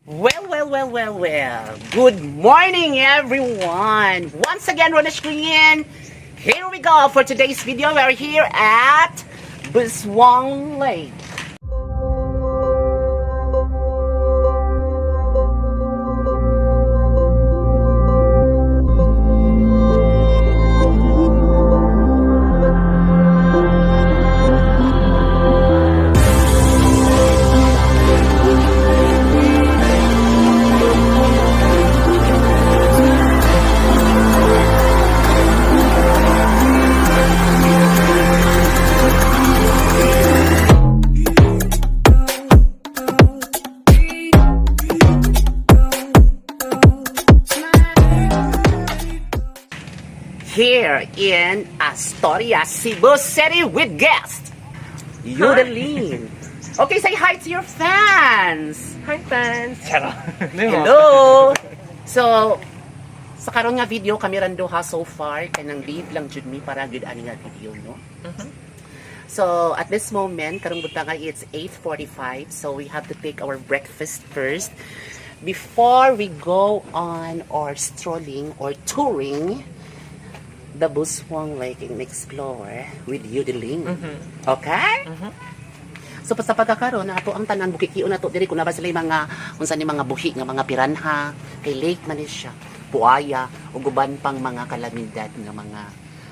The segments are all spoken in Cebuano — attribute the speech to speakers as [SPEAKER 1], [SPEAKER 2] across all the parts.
[SPEAKER 1] Well, well, well, well, well. Good morning, everyone. Once again, Ronesh Green. Here we go for today's video. We're here at Buswang Lake. Here in Astoria, Cebu City with guest, Yudeline. Okay, say hi to your fans.
[SPEAKER 2] Hi, fans! Charot!
[SPEAKER 1] Hello! So, sa karon nga video kami randoha so far kanang leave lang jud mi para gud ani nga video, no? So, at this moment, karong buntag it's 8:45, so we have to take our breakfast first before we go on or strolling or touring the Buswang Lake and explore with Yudeline. Okay? So sa pagkakaroon ato ang tanan bukikion nato diri kun na ba sila yung mga unsa ni mga buhi nga mga piranha kay lake man ni siya, buaya ug uban pang mga kalamidad nga mga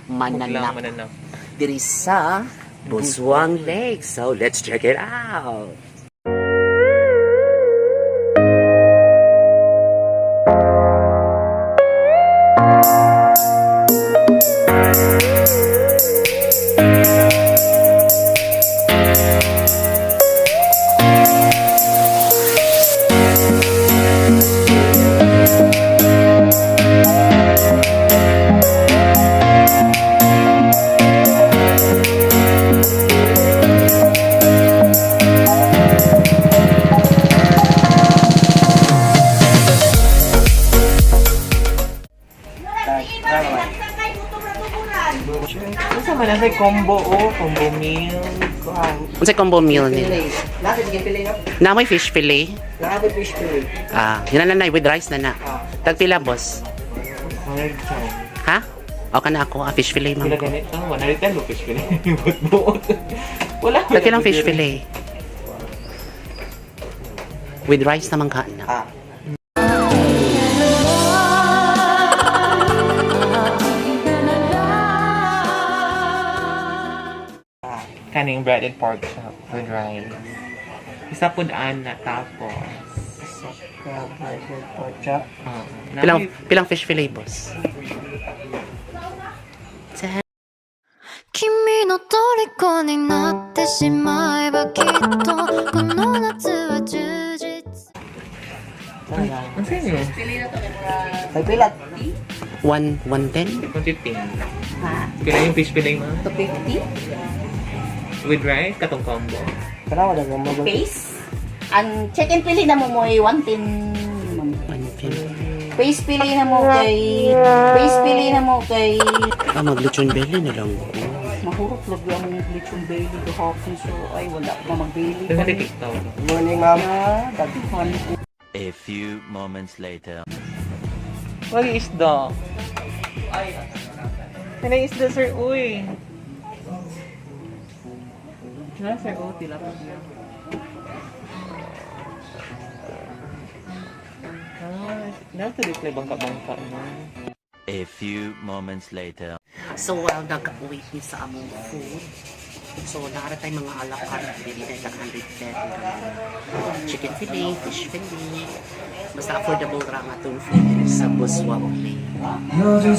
[SPEAKER 2] Mananak.
[SPEAKER 1] mananak
[SPEAKER 2] Mananak.
[SPEAKER 1] diri sa Buswang Lake. So let's check it out.
[SPEAKER 2] Unsa man ang combo o combo meal? Kuan.
[SPEAKER 1] Unsay combo meal nila?
[SPEAKER 3] Nasa chicken fillet, no?
[SPEAKER 1] Na may fish fillet.
[SPEAKER 3] Nasa fish fillet.
[SPEAKER 1] Ah, yun na na with rice na na. Tagpila, boss?
[SPEAKER 2] 110.
[SPEAKER 1] Ha? O ka na ako, ah, fish fillet man
[SPEAKER 2] Pila
[SPEAKER 1] ko.
[SPEAKER 2] ganit ah, 110 mo fish fillet. Buot. Wala.
[SPEAKER 1] Tagpilang fish fillet. With rice naman ka na.
[SPEAKER 3] Ah.
[SPEAKER 2] Kaning breaded pork chop with rice. Isa pud ana tapos.
[SPEAKER 3] Crab, breaded pork chop.
[SPEAKER 2] Oo.
[SPEAKER 1] Pilang fish fillet, boss?
[SPEAKER 4] 君の虜になってしまえばきっとこの夏は充実。
[SPEAKER 2] Ang sino?
[SPEAKER 3] May pilat.
[SPEAKER 1] 110?
[SPEAKER 2] 115. Pila yung fish fillet, ma'am?
[SPEAKER 5] 250.
[SPEAKER 2] With rice katong combo.
[SPEAKER 3] Kana wala mo mag
[SPEAKER 5] Face. Ang chicken pili na mo mo'y 110, ma'am.
[SPEAKER 1] 150.
[SPEAKER 5] Face pili na mo kay
[SPEAKER 1] Ah, mag-lechon belly na lang ko.
[SPEAKER 5] Mahurot lagi ang lechon belly gahapon, so ay wala pa mag-belly.
[SPEAKER 2] Doon sa TikTok.
[SPEAKER 3] Morning, ma'am.
[SPEAKER 5] Ah, daghan.
[SPEAKER 6] A few moments later.
[SPEAKER 2] Wag isda. Ano isda, sir? Uy. Na, sir. Oh, tilapia. Ah, nasa display bangka-bangka no?
[SPEAKER 6] A few moments later.
[SPEAKER 1] So, while nag-wait ni sa among food, so, naara tayo mga a la carte, dili tayo tag 110 nga mga chicken fillet, fish fillet. Basta affordable ra ang atong food diri sa Buswang Lake.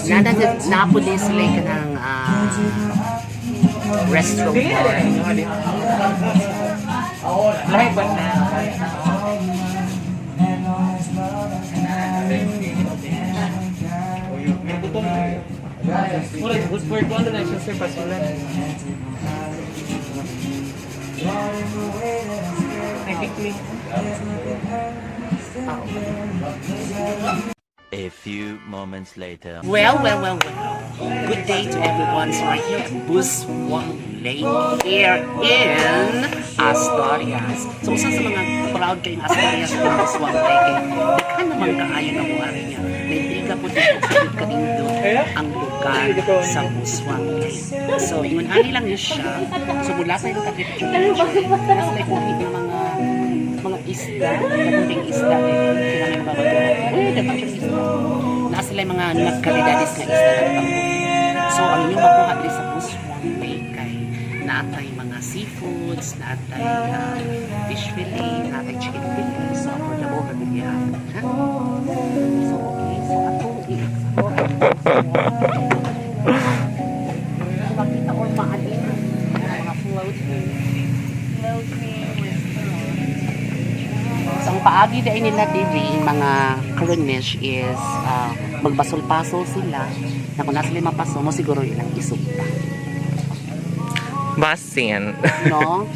[SPEAKER 1] Nana, napuli sila ka ng restaurant
[SPEAKER 2] Dili na
[SPEAKER 1] bar.
[SPEAKER 2] rin. Lahi ba na? Mura, good for ko. Ano na siya, sir? Pasulan. Ay, pikli.
[SPEAKER 6] A few moments later.
[SPEAKER 1] Well, well, well, well. Good day to everyone. So right here at Buswang Lake here in Asturias. So usa sa mga proud kayong Asturias ng Buswang Lake. Eh, daghan naman kaayo na buhari niya. Naintriga po dito sa kanindo ang lugar sa Buswang Lake. So ingon ani lang niya siya. So mula sa ito ka-picture. Nasa may kuhit ng mga isda, nagpunting isda eh. Sila may mga bato. Uy, daghan siyang isda. Naa sila yung mga nagkalidades nga isda na nagpangkuhi. So, ang inyong makuha diri sa Buswang Lake kay naatay mga seafoods, naatay fish fillet, naatay chicken fillet. So, affordable ra gud gyud. Ha? So, okay. So, atong i-explore ang Buswang. So, makita or maalin ang mga floating restaurant. So, ang paagi dahil nila diri mga Karonish is magbasol-pasol sila. Na kung nasa sila mapaso mo, siguro ilang isugpa.
[SPEAKER 2] Basin.
[SPEAKER 1] No?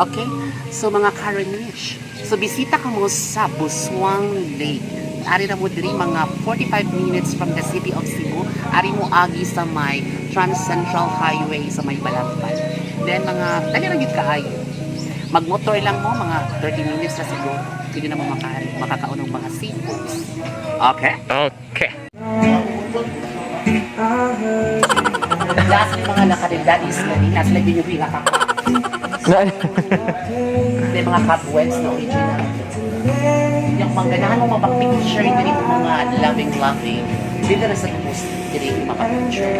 [SPEAKER 1] Okay? So mga Karonish, so bisita ka mo sa Buswang Lake. Ari ra mo diri mga 45 minutes from the city of Cebu. Ari mo agi sa may Trans-Central Highway sa may Balamban. Then mga dali ra gyud kaayo. Magmotor lang mo mga 30 minutes ra siguro. Pwede na mo makakaon og mga seafoods. Okay?
[SPEAKER 2] Okay.
[SPEAKER 1] Last may mga nakadidadis na din. Nasa lang yung nga kaka. May mga cobwebs na original. Yung mangganahan mo mapag-picture diri mo mga loving-loving. Dili ra sa tubos diri mapag-picture.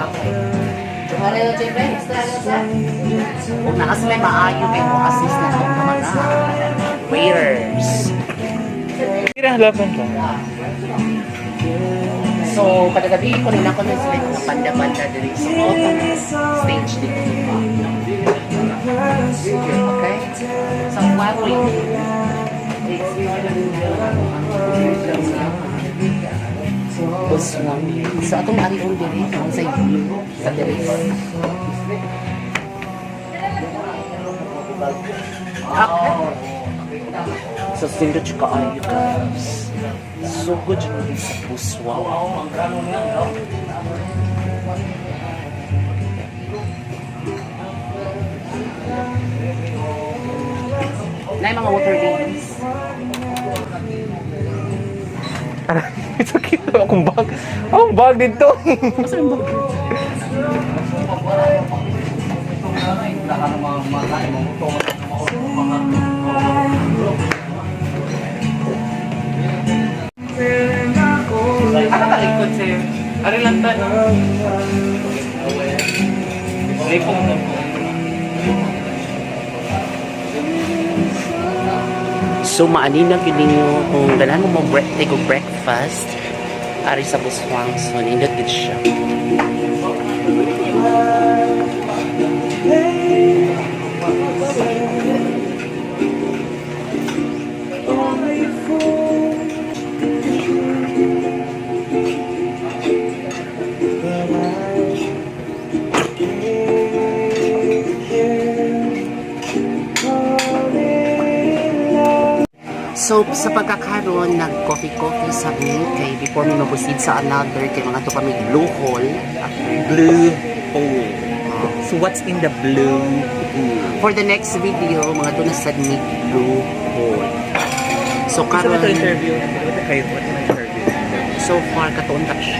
[SPEAKER 1] Okay. Kung naa sila maayo kay mo assist na itong mga waiters.
[SPEAKER 2] Tira, laban ka.
[SPEAKER 1] So, kada gabi ko nila ko na sila yung mga panda-panda diri sa stage dito. Okay? So, while waiting, explore na nila Buswang. So, atong arion diri, ang sa view sa diri. Okay. So, sindot siya kaayo, guys. So good yun sa Buswang. Na yung mga water lilies.
[SPEAKER 2] Sakit na akong bag. Akong bag dito.
[SPEAKER 1] Asa yung bag?
[SPEAKER 2] Ano talikod sa'yo? Ari lang ta, no? Lipong na po.
[SPEAKER 1] So maaninag yun ninyo kung ganahan mo mo take og breakfast ari sa Buswang, so nindot gid siya. So sa pagkakaroon nag coffee coffee sa mi kay before mi maproceed sa another kay mga to kami blue hole.
[SPEAKER 2] Blue hole. So what's in the blue hole?
[SPEAKER 1] For the next video mga to na sad mi blue hole. So
[SPEAKER 2] Sa
[SPEAKER 1] karon
[SPEAKER 2] ba ito interview? Ano kayo? What na interview?
[SPEAKER 1] so far katuon ta siya.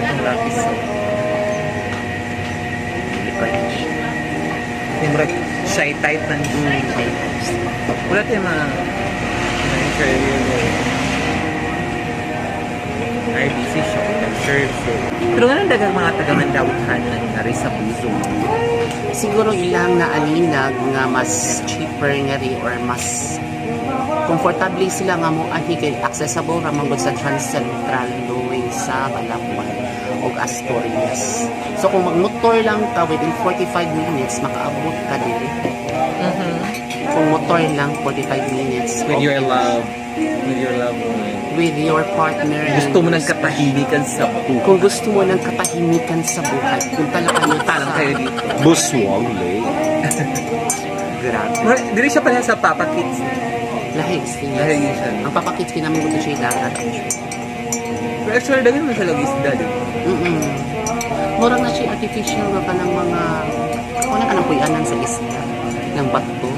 [SPEAKER 2] Ang lapis so.
[SPEAKER 1] Record siya.
[SPEAKER 2] Yung murag shy type man. Wala tayong mga interview mo. RBC siya. Nag-serve. Pero nga dagang mga taga-Mandawuhan na nari sa Buzo.
[SPEAKER 1] Siguro ilang naaninag nga mas cheaper nga ri or mas komportable sila nga mo ani kay accessible ra man gud sa Trans-Central going sa Balakwan og Asturias. So kung magmotor lang ka within 45 minutes makaabot ka diri. Kung motor lang 45 minutes
[SPEAKER 2] With your love. With your loved one.
[SPEAKER 1] With your partner.
[SPEAKER 2] Gusto mo ng katahimikan sa buhay.
[SPEAKER 1] Kung gusto mo ng katahimikan sa buhay, punta lang kayo
[SPEAKER 2] Punta lang kayo dito.
[SPEAKER 7] Buswang Lake.
[SPEAKER 2] Grabe. Dili siya pala sa Papa Kids.
[SPEAKER 1] Lahi siya.
[SPEAKER 2] Lahi yun siya.
[SPEAKER 1] Ang papakits namin ko siya dagat.
[SPEAKER 2] Pero actually, daghan man siya lang isda, di ba?
[SPEAKER 1] Murag na siya artificial nga ka ng mga wala ka ng puyanan sa isla ng bato.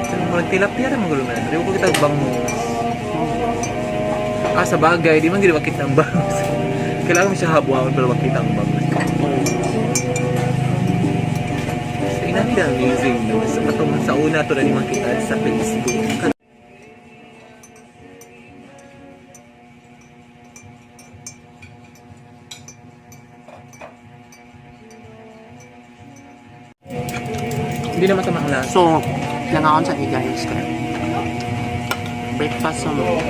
[SPEAKER 2] Pero murag tilapia ra man gulo man. Di ko kita bangus. Ah, sa bagay, di man gid makita ang bangus. Kailangan mo siya habuan para makita ang bangus. So, inani na amazing, no? Sa katong sa una to na ni makita sa Facebook. Hindi naman ito mahalas.
[SPEAKER 1] So, nangaon sa guys. Breakfast sa mo.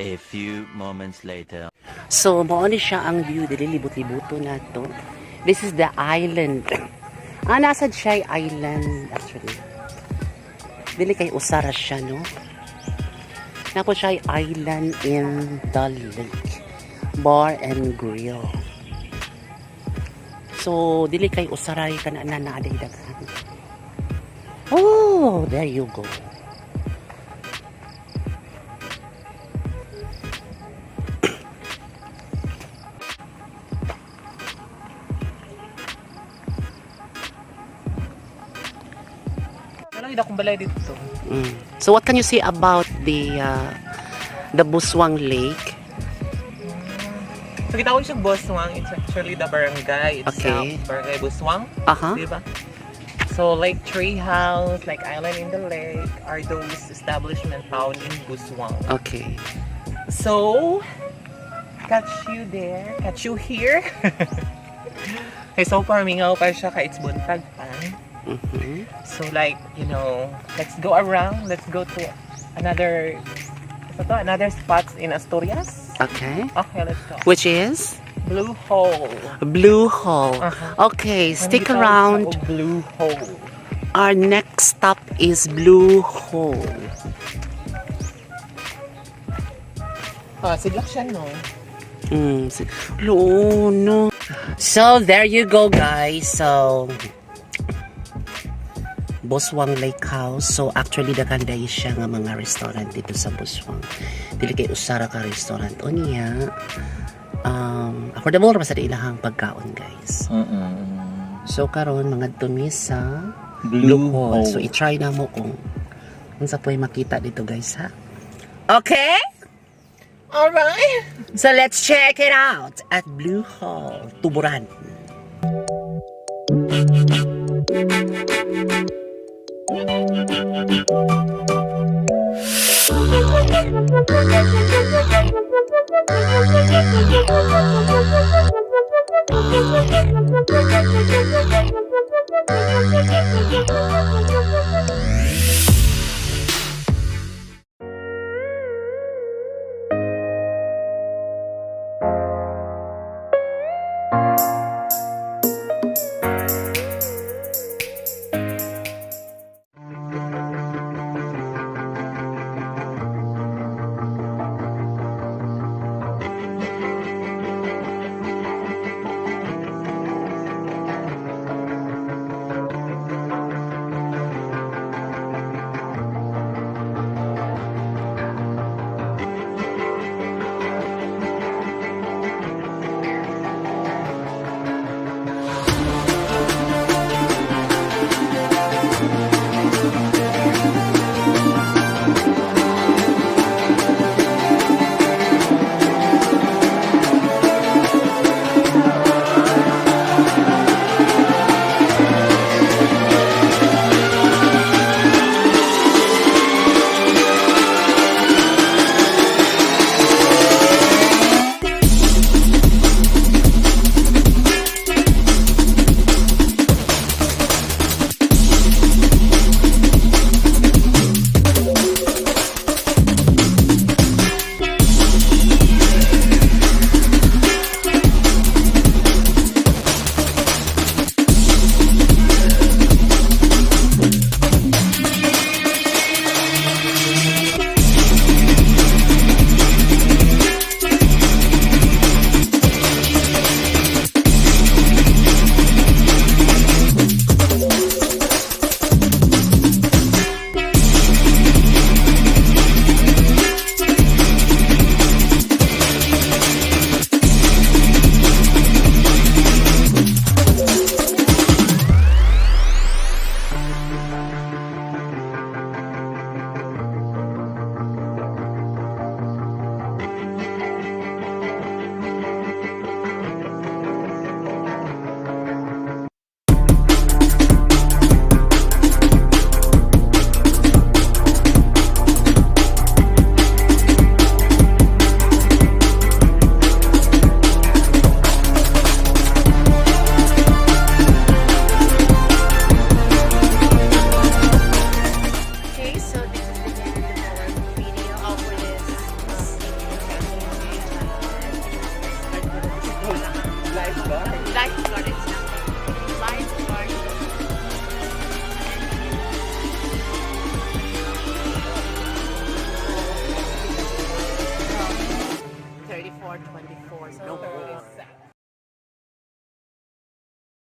[SPEAKER 6] A few moments later.
[SPEAKER 1] So, mao ni siya ang view dili libot-libuto na to. This is the island. Ah, nasa siya island actually. Dili kay usara siya, no? Napo siya island in the lake. Bar and grill. So, dili kay usaray ka na na naaday daghan. Oh, there you go.
[SPEAKER 2] Ano yung akong balay dito?
[SPEAKER 1] So what can you say about the Buswang Lake?
[SPEAKER 2] So kita ko siya Buswang. It's actually the barangay itself.
[SPEAKER 1] Okay.
[SPEAKER 2] Barangay Buswang.
[SPEAKER 1] Aha.
[SPEAKER 2] Di ba? So like tree house, like island in the lake are those establishment found in Buswang.
[SPEAKER 1] Okay.
[SPEAKER 2] So catch you there, catch you here. Okay, so far mingaw pa siya kay it's buntag pa. So like, let's go around, let's go to another ito to, another spots in Asturias.
[SPEAKER 1] Okay.
[SPEAKER 2] Okay, let's go.
[SPEAKER 1] Which is
[SPEAKER 2] Blue Hole.
[SPEAKER 1] Blue Hole.
[SPEAKER 2] Uh-huh.
[SPEAKER 1] Okay, stick
[SPEAKER 2] Nandito
[SPEAKER 1] around.
[SPEAKER 2] sa Blue Hole.
[SPEAKER 1] Our next stop is Blue Hole.
[SPEAKER 2] Ah, sidlak siya, no?
[SPEAKER 1] No. So there you go, guys. So Buswang Lake House. So actually daghan dahil siya nga mga restaurant dito sa Buswang. Dili kay usara ka restaurant unya. Affordable ra sa ilahang pagkaon, guys. So karon mga tumi sa
[SPEAKER 2] Blue
[SPEAKER 1] Hole. So i-try na mo kung unsa po'y makita dito, guys, ha. Okay?
[SPEAKER 2] Alright!
[SPEAKER 1] So let's check it out at Blue Hall, Tuburan.
[SPEAKER 4] Thank you.